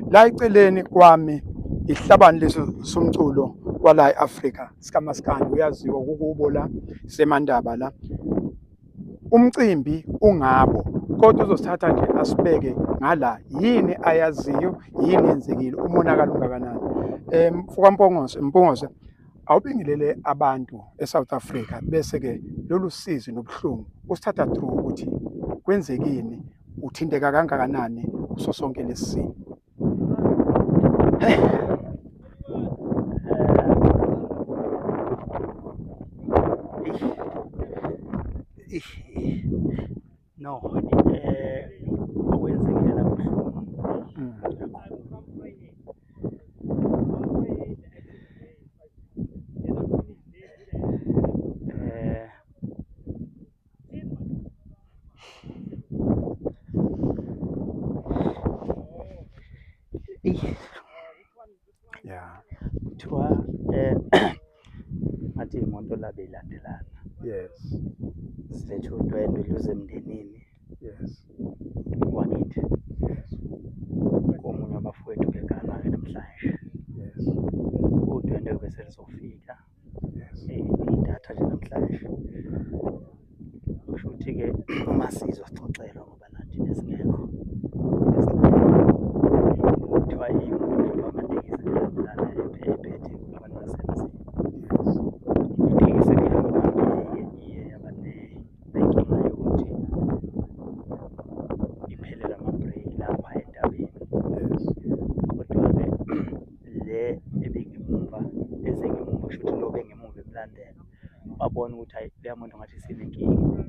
La eceleni kwami ihlabani leso somculo kwala e-Afrika sikaMaskandi, uyaziwa kukubo la semandaba la. Umcimbi ungabo kodwa uzosithatha nje asibeke ngala, yini ayaziyo, yini yenzekile, umonakalo ungakanani. Mfoka Mpongose, Mpungose, awubingelele abantu eSouth Africa, bese-ke lolu sizi nobuhlungu usithatha through ukuthi kwenzekini, uthinteka kangakanani kuso sonke lesi simo. No, okwenzekile la kubuhlungu kakhulu. Kuthiwa ngathi imoto la beyilandelana. Silethe udwendwe luze emndenini. Wakithi. Komunye wabafowethu beganwa-ke namhlanje. Udwendwe bese lizofika. Idatha nje namhlanje. Kusho ukuthi-ke uma sizwa sixoxelwa ngoba nathi besingekho. Kuthiwa imoto amatekisi elandelana ephethe abantu basemzini. Itekisi ebihamba phambili-ke iye yaba nenkinga yokuthi iphelelwe ama-brake lapha entabeni. Kodwa-ke le ebingemuva, ezengemuva kusho ukuthi lo obengemuva emlandela, wabona ukuthi hhayi leya moto ngathi isinenkinga.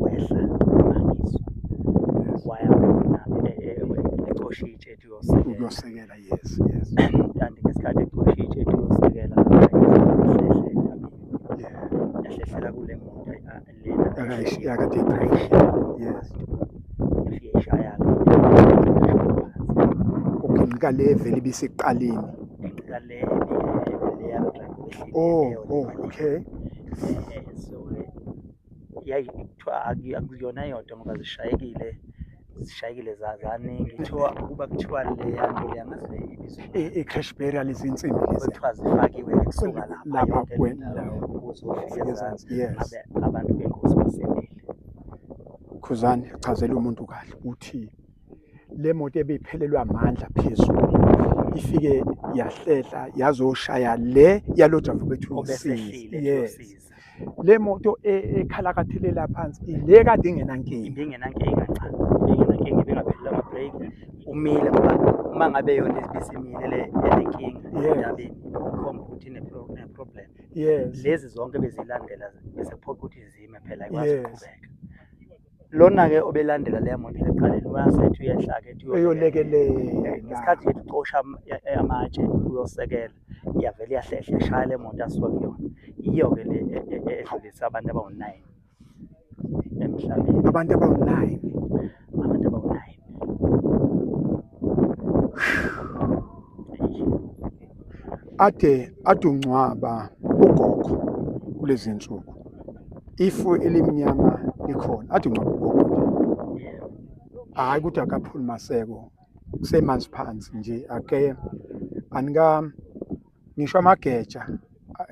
Wehla wamangizwa. Waya khona ecosha itshe ethi uyosekela. Ukuyosekela, yes. Kanti ngesikhathi ecosha itshe ethi uyosekela, yahlehle entabeni. Yahlehlela kule moto lena Yakade ayishiya. Yafike ishaya-ke phansi. Uginqika le vele ibisekuqaleni. Ginqika le leya driver Oh, oh, okay. So yayi kuthiwa akuyona yodwa ngoba zishayekile, zishayekile zaningi. Kuthiwa kuba kuthiwa leya nto leya ngazi le ibizwa I-crash barrier lezi nsimbi lezi. Kuthiwa zifakiwe kusuka lapha Lapha yonke le ndawo ukuze ufike ezansi. Ngabe abantu bengozi basindile. Khuzani, chazela umuntu kahle uthi le moto ebiphelelwa amandla phezulu ifike yahlehla yazoshaya le yalo driver bethu. Obesehlile uyosiza. Le moto ekhalakathelela phansi ile kade ingenankinga. Ibingenankinga, cha, ibingenankinga, ibingaphelelwa ama-brake, umile ngoba uma ngabe yona ibisimile le enenkinga entabeni ikhomba ukuthi ine-problem. Lezi zonke bezilandela bese kuphoqa ukuthi zime phela, ayikwazi ukuqhubeka. Lona-ke obelandela leya moto ekuqaleni wasethi uyehla-ke ethi Eyolekelela. Ngesikhathi ethi ucosha amatshe uyosekela, iyavele iyahlehla yashaya le moto asuka kuyona. Yiyo-ke le edlulisa abantu abawu-9 emhlabeni. Abantu abawu-9? Abantu abawu-9. Ade ungcwaba ugogo kulezi nsuku. Ifu elimnyama likhona. Ade ungcwaba ugogo nje. Hayi ukuthi akaphuli maseko. Kusemanzi phansi nje ake anika ngisho amageja,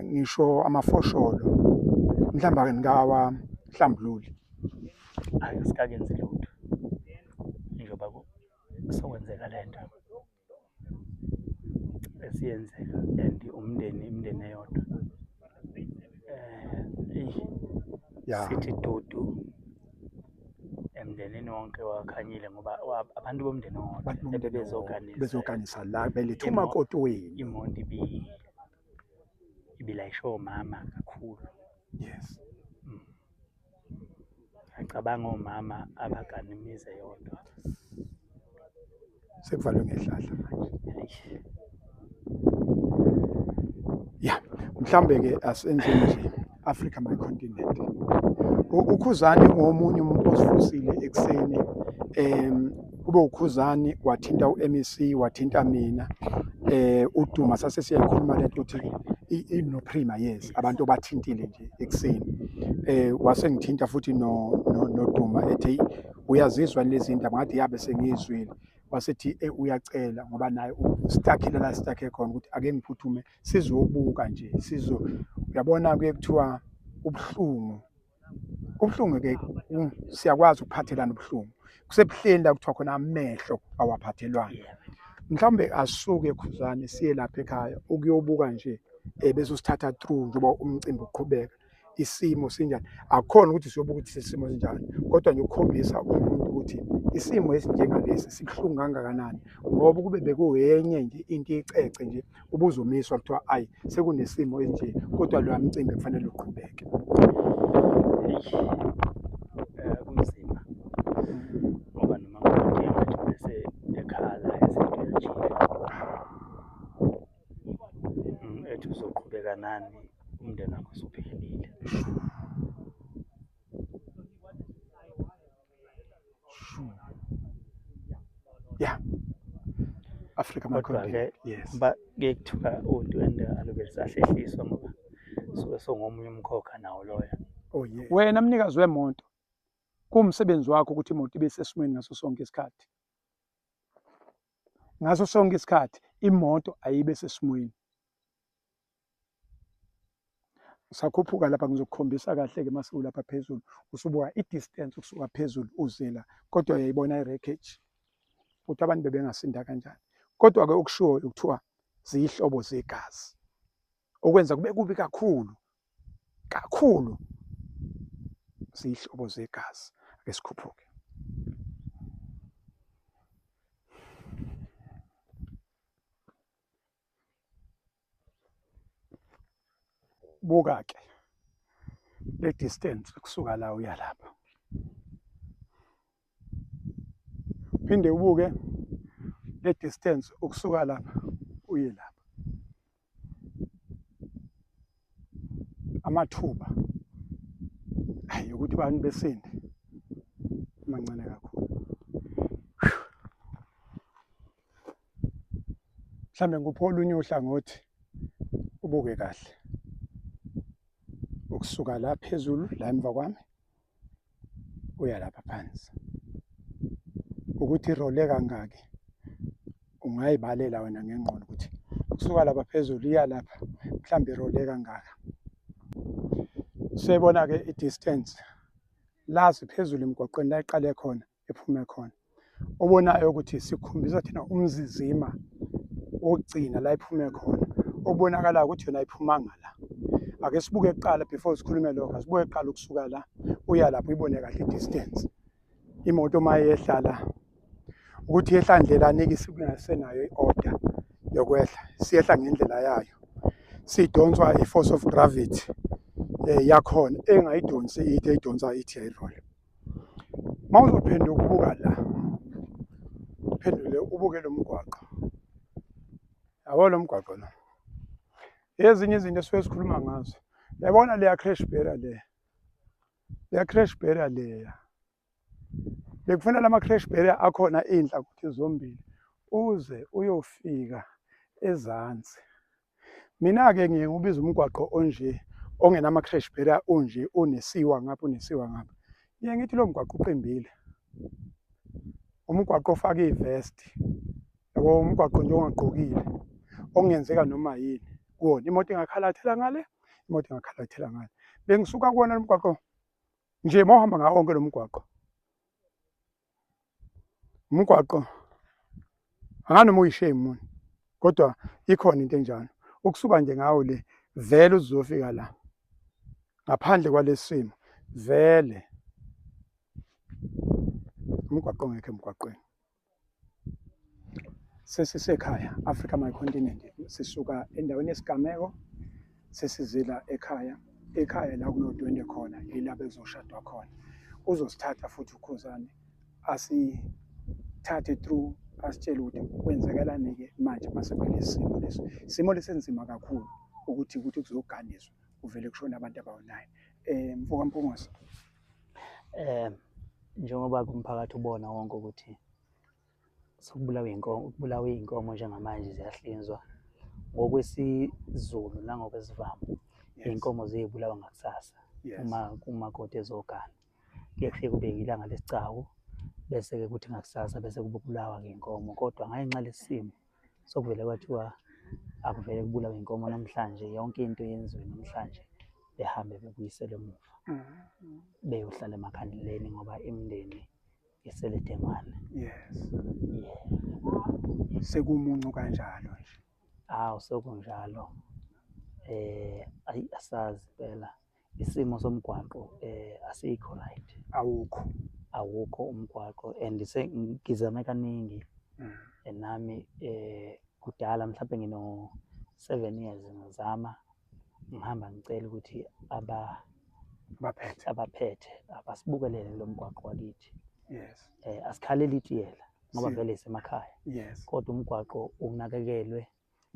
ngisho amafosholo. Mhlawumbe ake nikawa hlambululi. Asikakenzi lutho. Njengoba sokwenzeka lento. Esiyenzeka and umndeni, imindeni eyodwa. Sithi dudu emndenini wonke wakhanyile ngoba abantu bomndeni wonke Abantu bomndeni bebezoganisa. Bezoganisa la beletha umakoti wenu. Imoto ibilayishe omama kakhulu. Ngiyacabanga omama abagana imizi eyodwa. Sekuvalwe ngehlahla manje. Ya, mhlambe ke asenze nje Africa my continent. UKhuzani ngomunye umuntu osivusile ekuseni. Kube uKhuzani wathinta uMEC, wathinta mina. uDuma sase siyayikhuluma lento ukuthi no Prima, yes, abantu obathintile nje ekuseni. Wasengithinta futhi noDuma ethi uyazizwa lezi ndaba, ngathi yabe sengizwile. Wasethi uyacela ngoba naye ustakile la stakhe khona ukuthi ake ngiphuthume sizobuka nje sizo uyabona kuye kuthiwa ubuhlungu ubuhlungu ke siyakwazi ukuphathelana ubuhlungu kusebuhleni la kuthiwa khona amehlo awaphathelwana. Mhlawumbe asuke Khuzane siye lapha ekhaya ukuyobuka nje bese usithatha through njengoba umcimbi uqhubeka isimo sinjani. Akukhona ukuthi siyobuka ukuthi isimo sinjani, kodwa nje ukukhombisa umuntu ukuthi isimo esinjengalesi sibuhlungu kangakanani, ngoba kube bekuyenye nje into icece nje ubuzomiswa kuthiwa ayi sekunesimo esinje, kodwa lo mcimbi kufanele uqhubeke. Kunzima ngoba noma ngathi bese ekhala esethi uyajika ethi uzoqhubeka nani umndeni wakho usuphelile. Yeah. Africa Kodwa-ke yes. Kuye kuthiwa udwendwe alube lisahlehliswa ngoba suke songomunye umkhokha nawo loyo. Oh yeah. Wena mnikazi wemoto kuwumsebenzi wakho ukuthi imoto ibe sesimweni ngaso sonke isikhathi. Ngaso sonke isikhathi imoto ayibe sesimweni. Usakhuphuka lapha ngizokukhombisa kahle-ke mase ulapha phezulu usubuka i-distance ukusuka phezulu uze la, kodwa uyayibona i-wreckage ukuthi abantu bebengasinda kanjani. Kodwa-ke okushiwoyo kuthiwa ziyihlobo zegazi, okwenza kube kubi kakhulu kakhulu, ziyihlobo zegazi. Ake sikhuphuke. Buka ke le distance kusuka la uya lapha, phinde ubuke le distance ukusuka lapha uye lapha. Amathuba ayi ukuthi abantu besinde mancane kakhulu. Mhlambe nguphi olunye uhlangothi ubuke kahle ukusuka la phezulu la emva kwami uya lapha phansi, ukuthi irole kangaki ungayibalela wena ngengqondo ukuthi ukusuka lapha phezulu iya lapha mhlambe irole kangaka. Siyibona ke i-distance lazi phezulu emgwaqweni la iqale khona ephume khona, obonayo ukuthi sikhombisa thina umzizima wokugcina la iphume khona, okubonakala ukuthi yona ayiphumanga la. Ake sibuke kuqala before sikhulume lokho, asibuke kuqala ukusuka la uya lapho uyibone kahle i-distance. Imoto uma yehla la ukuthi yehla ndlelani-ke isuke ingasenayo i-order yokwehla, siyehla ngendlela yayo, sidonswa i-force of gravity yakhona engayidonsi ithi eyidonsa ithi yayirola. Uma uzophenduka ubuka la, uphendule ubuke lo mgwaqo, yabo lo mgwaqo lo, ezinye izinto esuke sikhuluma ngazo, yabona leya crash barrier leya, leya crash barrier leya, bekufanele ama crash barrier akhona inhlangothi zombili uze uyofika ezansi. Mina-ke ngiye ngiwubiza umgwaqo onje ongenama crash barrier onje onesiwa ngapha onesiwa ngapha, ngiye ngithi lo mgwaqo uqimbile, umgwaqo ofake ivest, yabo, umgwaqo nje ongagqokile okungenzeka noma yini kuwona, imoto ingakhalathela ngale, imoto ingakhalathela ngale. Bengisuka kuwona lo mgwaqo nje, uma uhamba ngawo wonke lo mgwaqo, umgwaqo anganoma uyishame muni, kodwa ikhona into enjalo. Ukusuka nje ngawo le vele uzofika la ngaphandle kwalesimo, vele umgwaqo ongekho emgwaqweni. Sesisekhaya, Africa My Continent, sisuka endaweni yesigameko sesizila ekhaya. Ekhaya la kunodwendwe khona, ila bezoshadwa khona. Uzosithatha futhi uKhuzani asithathe through, asitshele ukuthi kwenzekalani-ke manje mase kulesi simo lesi. Isimo lesenzima kakhulu ukuthi kuzoganiswa kuvele kushone abantu abawu-9. Mfoka Mpungose. Njengoba kumphakathi ubona wonke ukuthi sokubulawa inkomo, kubulawa inkomo njengamanje ziyahlinzwa ngokwesiZulu nangokwesivamo. Inkomo ziyibulawa ngakusasa uma umakoti ezogana. Kuye kufike kube ilanga lesicawu Bese-ke kuthi ngakusasa bese kubulawa ngey'nkomo, kodwa ngenxa lesimo sokuvele kwathiwa akuvele kubulawe iy'nkomo namhlanje, yonke into yenziwe namhlanje, behambe bebuyisele emuva beyohlala emakhandleleni ngoba imindeni isele dengwane. Yes. Yeah. Sekumuncu kanjalo nje. Awu, sekunjalo. Ayi, asazi phela isimo somgwaqo asikho right. Awukho. Awukho umgwaqo and ngizame kaningi nami kudala, mhlawumbe ngino 7 years ngizama, ngihamba ngicela ukuthi Abaphethe. Abaphethe abasibukelele lo mgwaqo wakithi. Yes. Asikhaleli itiyela ngoba vele isemakhaya. Yes. Kodwa umgwaqo unakekelwe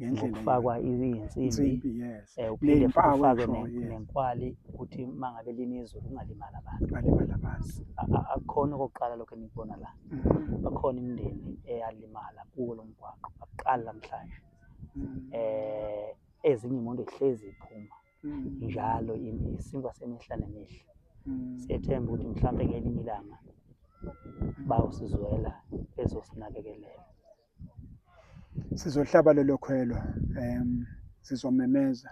ngendlela ngokufakwa izinsimbi. Insimbi, yes. Uphinde futhi Ney'mpawu ufakwe ngisho, yes. nenkwali ukuthi uma ngabe lina izulu kungalimali abantu. Kungalimali abantu. Akukhona okokuqala lokho enikubona la. Bakhona imindeni eyalimala kuwo lo mgwaqo, akuqali namhlanje. Ezinye iy'moto zihlezi ziphuma njalo, isinkwa semihla nemihla. Siyethemba ukuthi mhlampe ngelinye ilanga bayosizwela, bezosinakekelela. Sizohlaba lelo khwelo, sizomemeza.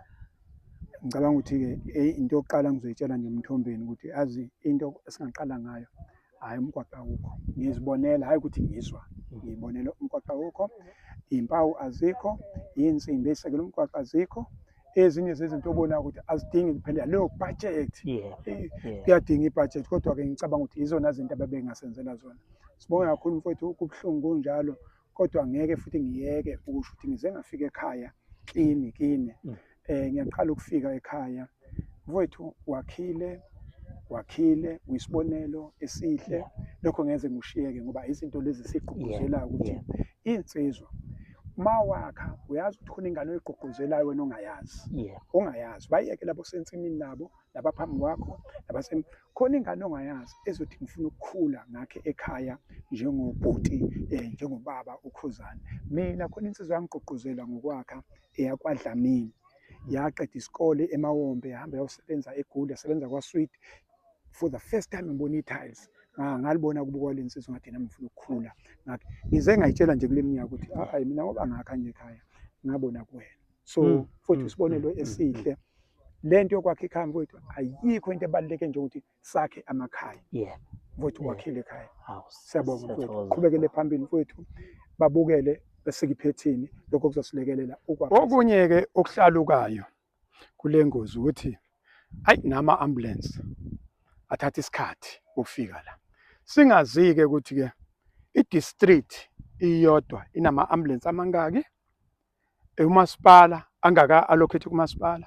Ngicabanga ukuthi-ke into yokuqala ngizoyitshela nje uMthombeni ukuthi azi into esingaqala ngayo, hhayi umgwaqo awukho. Ngizibonela, hhayi ukuthi ngizwa, ngiyibonela umgwaqo awukho, iy'mpawu azikho, iy'nsimbi ey'sekela umgwaqo azikho. Ezinye zezinto obonayo ukuthi azidingi kuphela leyo budget. Kuyadinga i-budget, kodwa-ke ngicabanga ukuthi yizona zinto ababengasenzela zona. Sibonge kakhulu mfowethu, kubuhlungu kunjalo, kodwa ngeke futhi ngiyeke ukusho ukuthi ngize ngafika ekhaya kini kini. Ngiyaqala ukufika ekhaya mfowethu, wakhile, wakhile, uyisibonelo esihle. Lokho ngeze ngishiyeke ngoba izinto lezi sigqugquzelayo ukuthi insizwa mawakha uyazi ukuthi khona ingane oyigqugquzelayo wena ongayazi. Ongayazi, bayeke labo sensimini nabo labaphambi kwakho, labase khona ingane ongayazi ezothi ngifuna ukukhula ngakhe ekhaya njengobhuti, njengobaba uKhuzani. Mina khona insizwa yangigqugquzela ngokwakha eyakwaDlamini. Yaqeda isikole eMawombe, yahamba yayosebenza eGoli, yasebenza kwaSweet. For the first time ngibona i-tiles, ngalibona kubo kwale nsizwa, ngathi nami ngifuna ukukhula. Ngakhe ngize ngayitshela nje kule minyaka ukuthi hayi mina ngoba ngakha nje ekhaya ngabona kuwena. So futhi isibonelo esihle. Lento yokwakha ikhaya mfowethu ayikho into ebaluleke nje ukuthi sakhe amakhaya. Mfowethu wakhile ekhaya. Siyabonga mfowethu. Siyathokoza. Qhubekele phambili mfowethu. Babukele besike iphethini lokho kuzosilekelela ukwakha. Okunye-ke okuhlalukayo kule ngozi ukuthi ayi nama ambulance athatha isikhathi ukufika la. Singazi-ke ukuthi-ke i-district iyodwa inama ambulance amangaki, umasipala angaka allocate kumasipala,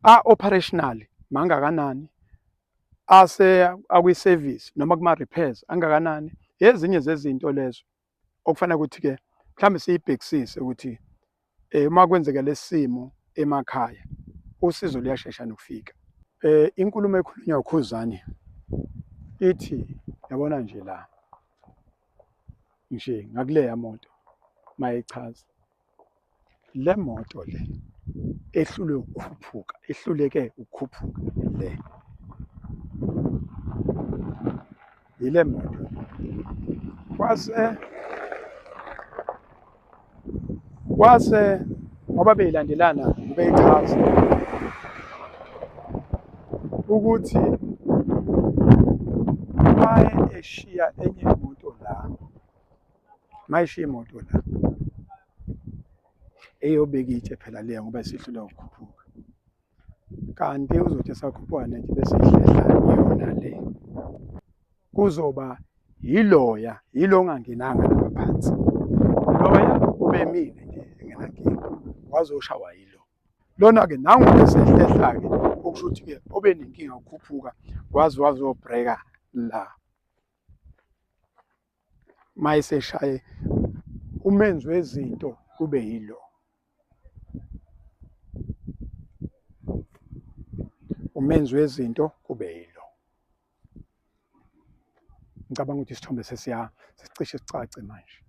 a operational mangakanani, ase akwi service noma kuma repairs angakanani. Ezinye zezinto lezo okufanele ukuthi ke mhlambe siyibhekisise ukuthi uma kwenzeka lesimo emakhaya usizo luyashesha nokufika. Inkulumo ekhulunywa uKhuzani ithi yabona nje la nje ngakuleya moto mayichaza le moto le ehlulwe ukukhuphuka, ehluleke ukukhuphuka le yile moto kwase ngoba beyilandelana beyichaza ukuthi maye eshiya enye imoto la, mayishiya imoto la eyobeka itshe phela leya ngoba isihluleka ukukhuphuka, kanti uzothi esakhuphuka nje bese ihlehla yona le, kuzoba yiloya yilo ongangenanga lapha phansi, loya ubemile nje engenankinga wazoshawa yilo lona ke nangu esehlehla ke, okusho ukuthi ke obe nenkinga ukukhuphuka waze wazobhreka la mayeseshaye umenzi wezinto kube yilo. Umenzi wezinto kube yilo. Ngicabanga ukuthi isithombe sesicishe sicace manje.